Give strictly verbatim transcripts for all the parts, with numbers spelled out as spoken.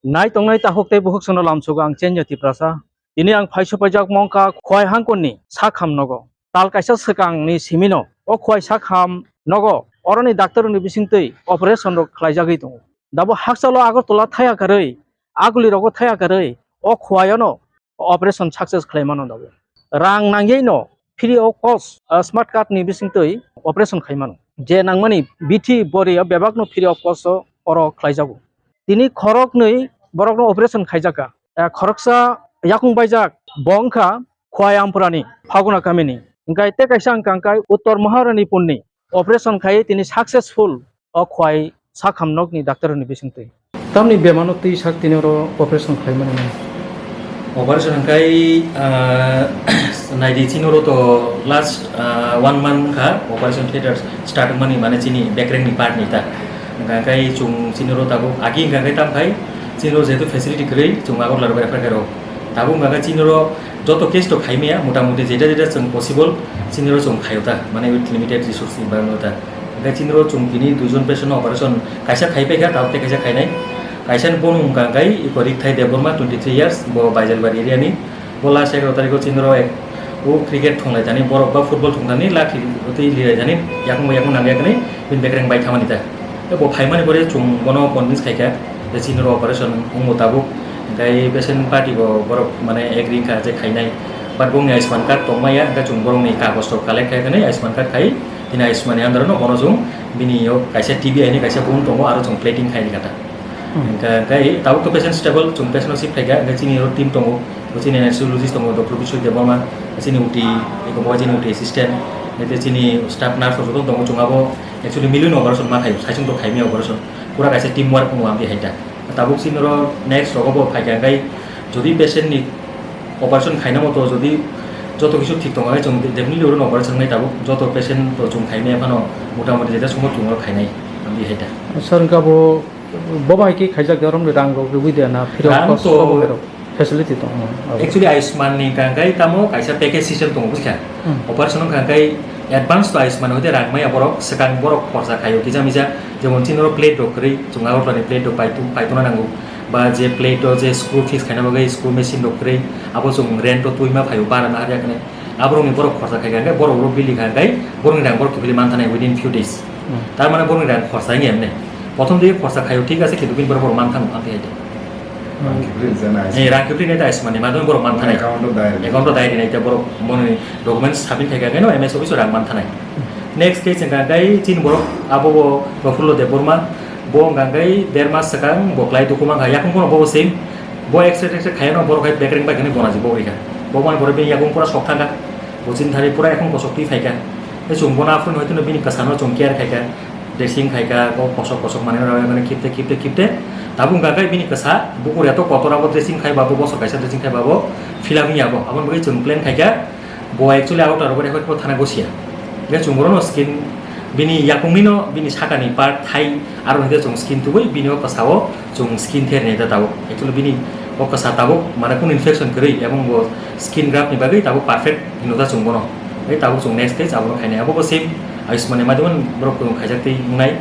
Nai tongnai takhuk tei bukhuk sono lamsogo ang Chenya Tiprasa. Tini ang phai supaijak mongkha Khowai hangkonni Sakham nogo. Tal kaisa swkangni simino o Khowai Sakham nogo oroni daktarrokni bisingtwi operation rok khlaijagwi tongo. Dabo hakchalo Agartala thaya karwi, aguli rogo thaya karwi o Khowai ano operation success khlai mano dabo. Rang nangyai no free of cost, ah, smart card ni bisingtwi operation khai mano. Je nangmani bithi bori o bebak no free of cost o oro khlai jago. Tini khoroknwi borok no operation khai jaka. Ah, khoroksa yakung baijak bo wngkha Khowai Ampura ni Phaguna kami ni. Hingkai te kaisa wngkha hingkai Uttor Maharani Pur ni operation khai tini successful o Khowai Sakham nokni daktar ni bisingtwi. Tamni bemano twi sak tini oro operation khlaimani nang. Operation hwnkhe, ah, naidi chini oro to last, ah, one month wngkha operation theater start wngmani, mane chini bekreng ni part ni ta. Hwnkha khe chwng chini oro tabuk agi hwnkha khe tam khai chini oro jehetu facility kwrwi chwng Agartala rok refer khe rw. Tabuk hwnkha khe chini oro joto case to khai maya, mota moti jeta jeta chwng possible chini oro chwng khaio ta, mane with limited resource ni bagwi ta. Hingke chini oro chwng tini duijon patient no operation kaisa khai paikha, tabuk tei kaisa khainai. Kaisa ni bumung wngkha khe iko Rikthai Debbarma, twenty three years, bo Baijalbari area ni. Bo last egaroh tarikh o chini oro ek, o cricket thunglai thani, borok ba football thung thani, lathi twi lirai thani, yakung bai yakung nang yakni, bini bekreng bai thamani ta. Tei bo phaimani pore chwng bono convince khaikha, je chini oro operation wngmo tabuk. Hingke patient party bo borok mane agree wngkha je khainai. But bongni Ayushman card tongmaya, hingke chwng borokni kagoj rok collect khai thani Ayushman card khai. Tini Ayushman ni under no bono chwng bini o kaisa T B I ni kaisa bun tongo, aro chwng plating khai rikha ta. Hmm. Hingkha khe tabuk to patient stable, chwng patient no shift khaikha, hingkha chini oro team tongo, bo chini anesthesiologist tongo, Doctor Biswajit Debbarma, chini O T, eko bo chini O T assistant, hingkha chini staff nurse rok joto tongo, chwng abo actually milwi no operation ma khaio, saichung to khaimya operation, pura kaisa team work wngo amtwi hai ta. Tabuk chini oro next rogo bo phaikha, hingkha jodi patient ni operation khaina moto jodi joto kisu thik tongo, hai chwng definitely oro operation wngnai tabuk joto patient to chwng khaimaya phano motamoti jeta sumo chwng oro khainai, amtwi hai ta. Sir, hingkha bo, bo bai khe khaijak de, romni rang rok rwui de na, free of Rang cost to bo bai rok facility tong, hmm, abo. Actually, Ayushman ni hingkha khe tamo kaisa package system tongo, buji kha? Hmm. Operation wngkha khe advance to Ayushman hoite rang maya borok, swkang borok khorsa khaio kisa misa, jemon chini oro plate rok kwrwi, chwng Agartala ni plate rok pai tu-, pai tongna nango. Ba je plate o je screw fix khaina bagwi screw machine rok kwrwi, abo chwng rent o twima phaio bara na harya khe. Aborokni borok khorsa khai kha, hwnkhe borok rok bili kha, hwnkhe borokni rang borok kiphilwi manthanai within few days. Hmm. Tar mane borokni rang khorsa wngya emne. Prothom digi khorsa khaio thik ase, kintu bini borok borok manthango, amtwi hai de. Hmm. Rang kiphilwi jana ase. Eh, rang kiphilwi nai ta ase mane, madon borok manthanai. Account o direct. Account o direct nai ta borok moni documents submit khai kha, hwnkhe no M S office o rang manthanai. Hmm. Next case wngkha, hwnkhe chini borok abo bo Prafullo Debbarma, bo hwnkha hwnkhe der mas swkang bo klai dukhu mankha, yakung phano bo bo same, bo X-ray X-ray khaiya no borok hai bekreng bai kheno gona jibo bai kha. Bo man borok bini yakung pura sok thangkha, bo chini thani pura yakung kosok twi phaikha. Tei chwng bono aphuru hoiteno bini kwsano chwng care khaikha, dressing khaikha, bo kosok kosok manwi rok mane khipte khipte khipte. Tabuk hwnkha khe bini kwsa bukur eto kotor abo dressing khaiba bo bosor kaisa dressing khaiba bo fill up wngya bo. Aboni bagwi chwng plan khaikha, bo actually auto rok bai refer khe bo thana gosia. Hingkhe chwng bono skin bini yakungni no bini sakani part thai aro hingkhe chwng skin tubui bini o kwsao chwng skin thernai ta tabuk. Actually bini o kwsa tabuk mane kunu infection kwrwi ebong bo skin graft ni bagwi tabuk perfect hino ta chwng bono. Tei tabuk chwng next stage abono khainai. Abo bo same Ayushman ni madhyamani borok khaijak tei wngnai.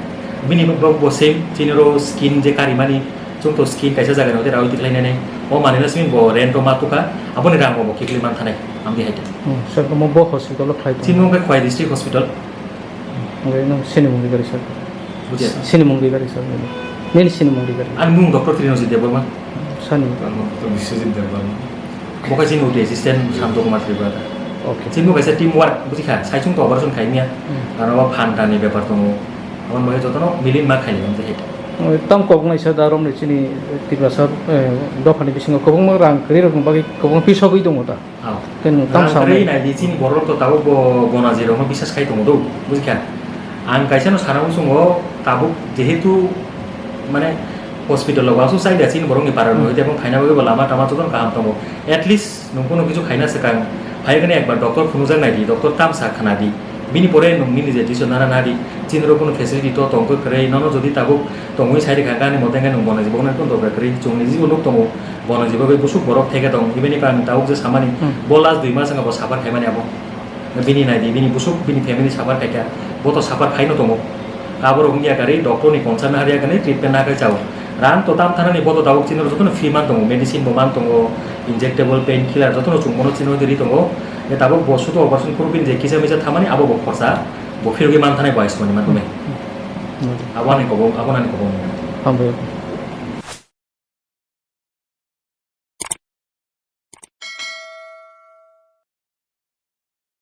Bini bo, bo same chini oro skin je karimani Chwng to skin kaisa jaga ni hoite rawi tikhlai nai nai. O manwi no simi bo rent o ma tukha, aboni rang bo kiphilwi man thanai. Amtwi hai ta. Hmm, sir, omo bo hospital o khlai Chini tongo. Wngkha Khowai District Hospital. Hwnkhe nwng sini mung ri gari sir. Bujiya. Sini mung ri gari sir. Nini sini mung ri gari. Ani mung Doctor Trinojit Debbarma. Sani. Ang Doctor Biswajit Debbarma. Bo khe chini uti assistant Santo Kumar Tripura. Okay. Chini bo kaisa team work, buji kha, saichung to operation khai manya. Hmm. Ano bo phan tani bepar tongo. Aboni bagwi jotono milin ma khainai, amtwi hai ta. Tam kok naisa da romni chini Tiprasa, eh, dophani bisingo kwbangma rang kwrwi rokni bagwi kwbangma pisogwi tongo da. Ah. Khe nwng tam rang sa kwrwi nai? Naidi chini borok to tabuk bo gonaji rokno bisas khai tongo do, buji kha. Ang kaisa no sana muchungo tabuk jehetu mane hospital o wansuk chai da chini borokni para rokno Hmm. tei bo khaina bagwi bo lama tama jotono kaham tongo. At least Nwng bono kisu khaina swkang, phaikhwni ekbar doctor phunukjak naidi, doctor tamsa khwnadi. Bini pore nwng nini je decision nana nadi, chini rok bono facility to tongkhe kwrwi, nono jodi tabuk tongwi sai rwkha kha ani mote wngkhe nwng bono jibokno ekdom dorkar kwrwi. Chwng niji bo nuk tongo, bono jibogwi busuk borok theke tong, ebeni bagwi ang tabuk je samani, Hmm. bo last dui mas wngkha bo suffer khaimani abo. Bini naidi, bini busuk, bini family suffer khaikha, bo to suffer khaino tongo. Aborok wngya kwrwi, doctor ni concern na harya kwrwi, treatment na khe chao. Rang to tam thanani, bo to tabuk chini jotono free man tongo, medicine bo man tongo, injectable, pain killer jotono chwng bono chini ri tongo. E tabuk bo sudu operation khurubin je kisa misa thamani abo bo khorsa, bo free man thanai bo Ayushman ni man tongo. Abo ani kobong, abo ani kobong. Hambai.